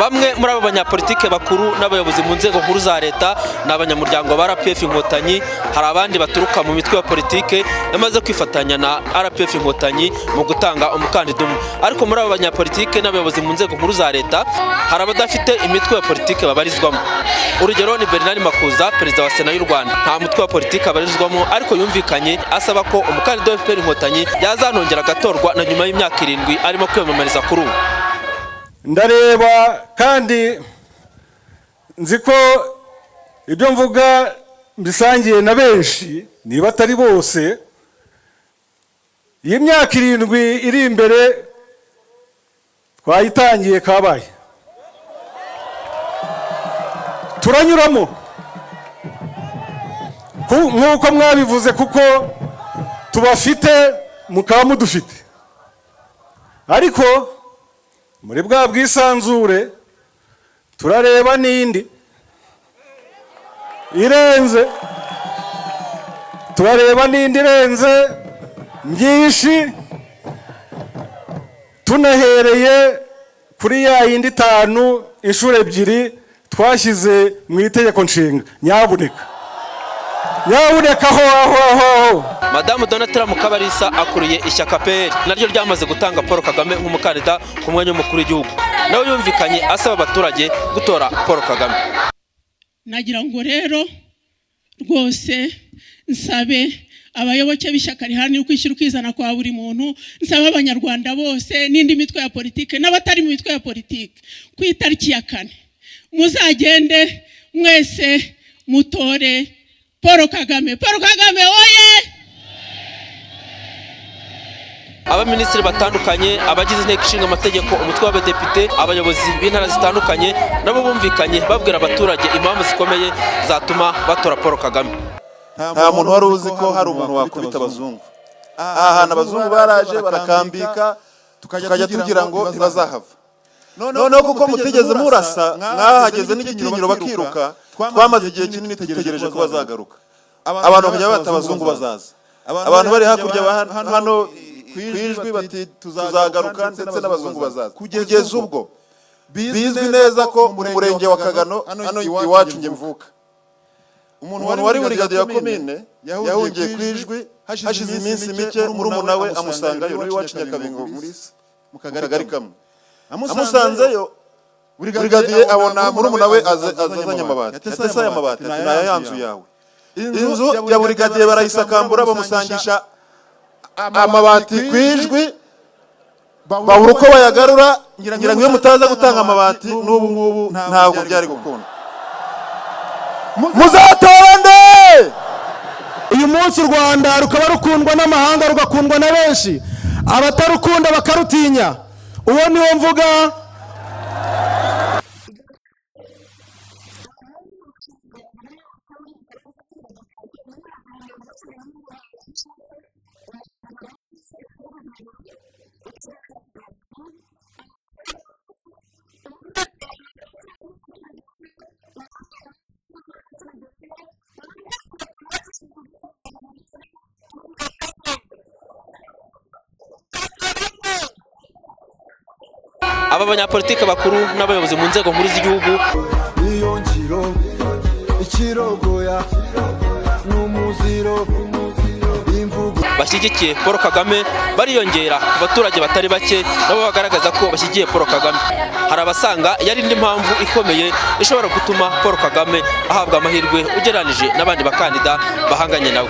Bamwe muri abo banyapolitike bakuru n'abayobozi mu nzego nkuru za leta ni abanyamuryango ba RPF Inkotanyi. Hari abandi baturuka mu mitwe ya politike yamaze kwifatanya na RPF Inkotanyi mu gutanga umukandida umwe. Ariko muri abo banyapolitike n'abayobozi mu nzego nkuru za leta, hari abadafite imitwe ya politike babarizwamo. Urugero ni Bernard Makuza, perezida wa Sena y'u Rwanda. Nta mutwe wa politike abarizwamo, ariko yumvikanye asaba ko umukandida wa FPR Inkotanyi yazanongera agatorwa na nyuma y'imyaka 7 arimo kwiyamamariza kuri ubu. Ndareba kandi nzi ko ibyo mvuga mbisangiye na benshi, niba atari bose. Iyi myaka 7 iri imbere twayitangiye kabaye, turanyuramo nk'uko mwabivuze, kuko tubafite mukaba mudufite. Ariko muri bwa bwisanzure turareba n'indi irenze, turareba n'indi irenze myinshi, tunahereye kuri ya yindi 5 inshuro 2 twashyize mu itegeko nshinga. Nyabuneka, nyabuneka, aho aho aho aho. Madamu Donatella Mukabarisa akuriye ishyaka PL, naryo ryamaze gutanga Paul Kagame nk'umukandida ku mwanya w'umukuru w'igihugu. Nawe yumvikanye asaba abaturage gutora Paul Kagame. Nagira ngo rero rwose nsabe abayoboke b'ishyaka riharanira ukwishyira ukizana kwa buri muntu, nsaba abanyarwanda bose n'indi mitwe ya politike n'abatari mu mitwe ya politike, ku itariki ya 4 muzagende mwese mutore Paul Kagame. Paul Kagame oye! Abaminisitiri batandukanye, abagize inteko ishinga amategeko, umutwe w'abadepite, abayobozi b'intara zitandukanye nabo bumvikanye babwira abaturage impamvu zikomeye zatuma batora Paul Kagame. Nta muntu wari uzi ko hari umuntu wakubita abazungu. Aha hantu abazungu baraje barakambika, tukajya tugira ngo ntibazahava. Noneho kuko mutigeze murasa, mwahageze n'igitinyiro bakiruka, twamaze igihe kinini dutegereje ko bazagaruka. Abantu bakajya bata abazungu bazaza. Abantu bari hakurya hano ku ijwi bati tuzagaruka ndetse n'abazungu bazaza. Kugeza ubwo bizwi neza ko mu murenge wa Kagano hano iwacu njye mvuka, umuntu wari burigadiye ya komine yahungiye ku ijwi, hashize iminsi mike murumuna we amusangayo n'iwacu Nyakabingo mu kagari kamwe. Amusanzeyo, burigadiye abona murumuna we azanye amabati, ati aya mabati, ati ni aya nzu yawe. Inzu ya burigadiye barayisakambura, bamusangisha amabati ku ijwi, babura uko bayagarura. Ngira ngo iyo mutaza gutanga amabati n'ubu ngubu ntabwo byari gukunda. Muzatora nde? Uyu munsi u Rwanda rukaba rukundwa n'amahanga, rugakundwa na benshi, abatarukunda bakarutinya. Uwo niwo mvuga. Aba banyapolitike bakuru n'abayobozi mu nzego nkuru z'igihugu iyo ngiro ikirogoya n'umuziro imvugo bashyigikiye Paul Kagame bariyongera ku baturage batari bake nabo bagaragaza ko bashyigikiye Paul Kagame. Hari abasanga yari indi mpamvu ikomeye ishobora gutuma Paul Kagame ahabwa amahirwe ugereranije n'abandi bakandida bahanganye nawe.